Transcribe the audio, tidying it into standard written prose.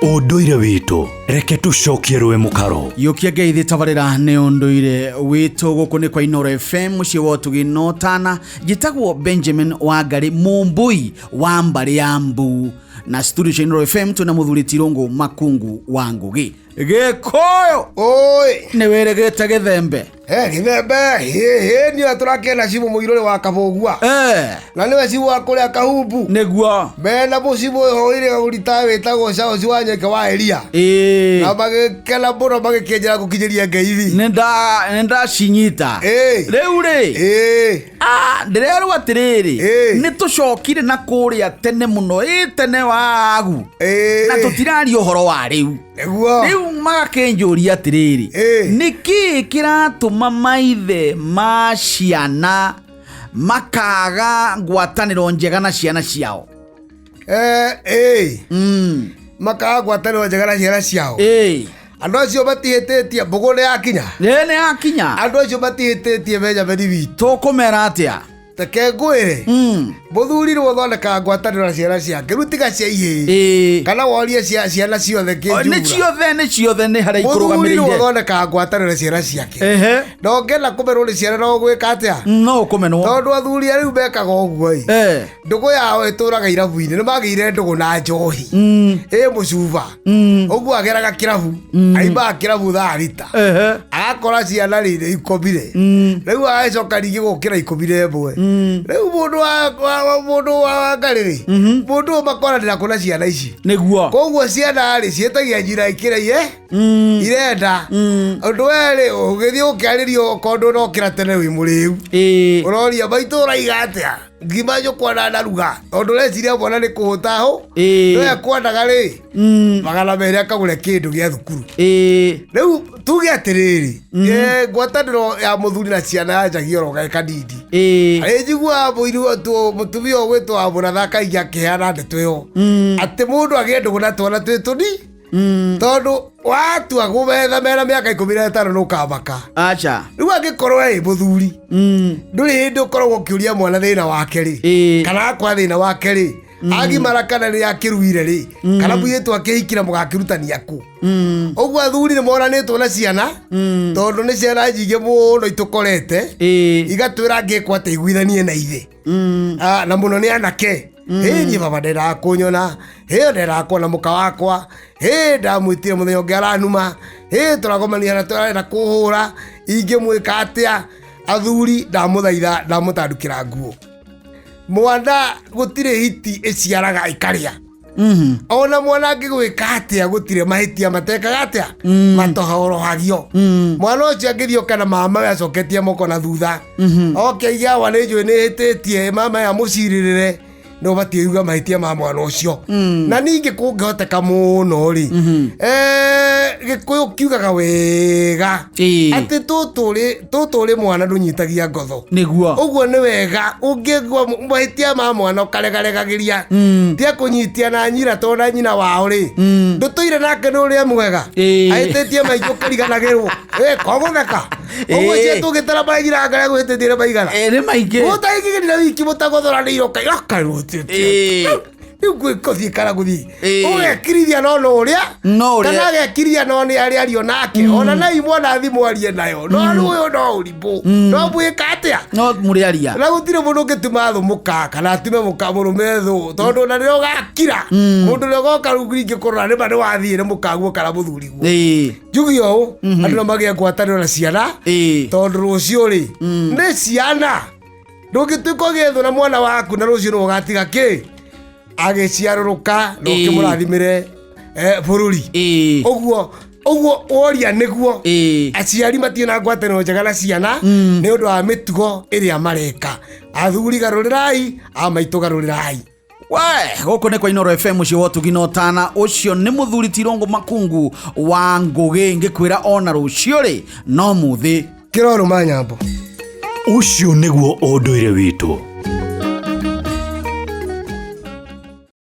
Ũndũire witũ, reke tũcokie rũĩ mũkaro. Yũkia ngeithi tabarĩra nĩ ũndũire witũ. Gũkũ nĩ kwa Inoro FM, mũciĩ wa ũtugi na ũtana. Njĩtagwo Benjamin Wangari, mũmbũi wa mbarĩ ya mbu, na studio cia Inoro FM twĩna mũthuri Tirũngũ Makungu wa Ngũgĩ. Gĩkũyũ. Oi. Nĩ wĩrĩgĩte gĩthembe. He gĩthembe, hĩ niwe tũrakĩona cibũ mũirũrĩ wa Kabũgua. Na nĩwe cibũ wa kũrĩa Kahumbu. Nĩguo. Mena mũcibũ ũyũ ũrĩ ũrita wĩtagwo Charles wa Nyeke wa Elia. Na magĩkena mũno magĩkĩnjĩra gũkinyĩria ngeithi. Nĩ ndacinyita. Rĩu rĩ. Ah, ndĩrerwo atĩrĩrĩ, nĩ tũcokire na kũrĩa tene mũno, ĩ tene wagu. Na tũtiraria ũhoro wa rĩu. Nĩguo. Rĩu magakĩnjũria atĩrĩrĩ, nĩ kĩĩ kĩratũma maithe ma ciana makaga ngwatanĩro njega na ciana ciao? Makaga ngwatanĩro njega na ciana ciao. Andũ acio matihĩtĩtie, mbũgũ nĩ yakinya. Ĩ, nĩ yakinya. Andũ acio matihĩtĩtie Benjamin witũ. Tũkũmera atĩa? Reke ngwĩre, mũthuri nĩwe ũthondekaga ngwatanĩro na ciana ciake, rĩu tiga cia ihĩĩ. Kana worie ciana ciothe O, nĩ kĩnjura. ciothe, nĩ ciothe, nĩ harĩa Mũthuri nĩwe ikũrũgamĩrĩire. ũthondekaga ngwatanĩro na ciana ciake. Na ũngĩenda kũmenwo nĩ ciana no ũgwĩka atĩa? No ũkũmenwo. Tondũ athuri a rĩu mekaga ũguo ĩ. Ndũgũ yao ĩtũraga irabu-inĩ, nĩ magĩire ndũgũ na njohi. Ĩ mũcuba. Ũguo ageraga kĩrabu, aimaga kĩrabu thaa thita. Agakora ciana rĩ nĩ ikomire. Rĩu agacoka ningĩ gũkĩra 11. Rĩu mũndũ wa Ngarĩ rĩ, mũndũ ũyũ makoranĩra kũ na ciana ici? Nĩguo. Koguo ciana rĩ ciĩtagia njira ikĩra iye irenda. Ũndũ we rĩ ũgĩthiĩ gũkĩarĩrio okorwo ndũnokĩra tene wĩ mũrĩu. Ũroria maitũ ũraiga atĩa? Ngima nyũkwa na ndaruga. Tondũ ũreciria mwana nĩ kũhũta hũ. Nĩwe kwendaga rĩ, 200 akagũre kĩndũ gĩa thukuru. Rĩu tuge atĩrĩrĩ, ngwatanĩro ya mũthuri na ciana yanjagia oro gaĩ kanini. Arĩ njiguaga mũtumia ũgwĩtwo wa mũratha kaingĩ akĩheana ndeto ĩyo. Atĩ mũndũ agĩe ndũgũ na twana twĩ tũni. Tondũ watua gũmetha mena mĩaka 15 nũkamaka. Aca. Rĩu angĩkorwo wĩ mũthuri, ndũrĩ hĩndĩ ũkoragwo ũkĩũria mwana thĩna wake rĩ, kana akwa thĩna wake rĩ, agimara kana nĩ akĩruire rĩ, kana mũirĩtu akĩhikira mũgakĩrutania kũ. Ũguo athuri nĩ moranĩtwo na ciana, tondũ nĩ ciana nyingĩ mũno itũkorete, igatwĩra ngĩkwo atĩ iguithanie na ithe. Na mũno nĩ anake. Hĩ niĩ baba ndendaga kũnyona, hĩ ndendaga kuona mũka wakwa, hĩ ndamwĩtire mũthenya ũngĩ aranuma, hĩ tũragomania na tũrarenda kũhũra, ingĩmwĩka atĩa? Athuri ndamũthaitha, ndamũtandukĩra nguo. Mwana gũtirĩ hiti ĩciaraga ĩkarĩa. Ona mwana angĩgwĩka atĩa gũtirĩ mahĩtia matekaga atĩa? Matohorohagio. Mwana ũcio angĩthiĩ oke na mama we acoketie moko na thutha. Oke aige awa nĩ njũĩ nĩ hĩtĩtie, mama we amũcirĩrĩre, nĩ ũbatiĩ uga mahĩtia ma mwana ũcio. Na ningĩ kũngĩhoteka mũno rĩ, Gĩkũyũ kiugaga wega atĩ tũtũ ũrĩ mwana ndũnyitagia ngotho. Nĩguo. Ũguo nĩ wega ũngĩgua mahĩtia ma mwana ũkaregaregagĩria. Tia kũnyitia na nyina tondũ na nyina wao rĩ, ndũtũire nake nĩ ũrĩa mwega. Ahĩtĩtie maingĩ ũkĩriganagĩrwo. Kogũtheka. Ũguo cio tũngĩtara marĩa nyina anga agũhĩtĩtie nĩ maigana. Nĩ maingĩ. Mũtaingĩrire wiki mũtagũthoranĩire ũkaiga karũtĩtie. Rĩu gũthiĩ kana gũthiĩ. Ũgekirithia no no ũrĩa. No ũrĩa. Kana agekirithia no nĩ arĩa ario nake. Ona nai mwana thimũ arie nayo. No rĩu ũyũ no ũrimũ. No mwĩka atĩa? No mũrĩaria. Na gũtirĩ mũndũ ũngĩtuma thũ mũka kana atume mũka mũrũme thũ. Tondũ ona rĩrĩa ũgakira, mũndũ ũrĩa ũgoka rĩu rĩngĩ kũrora nĩma nĩ wathiĩ nĩ mũkaguo kana mũthuriguo. Njuge ũũ, andũ no magĩe ngwatanĩro na ciana. Tondũ rũciũ rĩ, nĩ ciana. Ndũngĩtuĩka ũgĩethwo na mwana waku na rũciũ nĩ ũgatiga kĩ? Agĩciarũrũka na ũkĩmũrathimĩre bũrũri. Ũguo, ũguo woria nĩguo. Aciari matirĩ na ngwatanĩro njega na ciana nĩ ũndũ wa mĩtugo ĩrĩa mareka. Athuri garũrĩrai, a maitũ garũrĩrai. We, gũkũ nĩ kwa Inoro FM mũciĩ wa ũtugi na ũtana. Ũcio nĩ mũthuri Tirũngũ Makungu wa Ngũgĩ, ngĩkwĩra ona rũciũ rĩ no mũthĩ. Kĩrorũma nyambo. Ũcio nĩguo ũndũire witũ.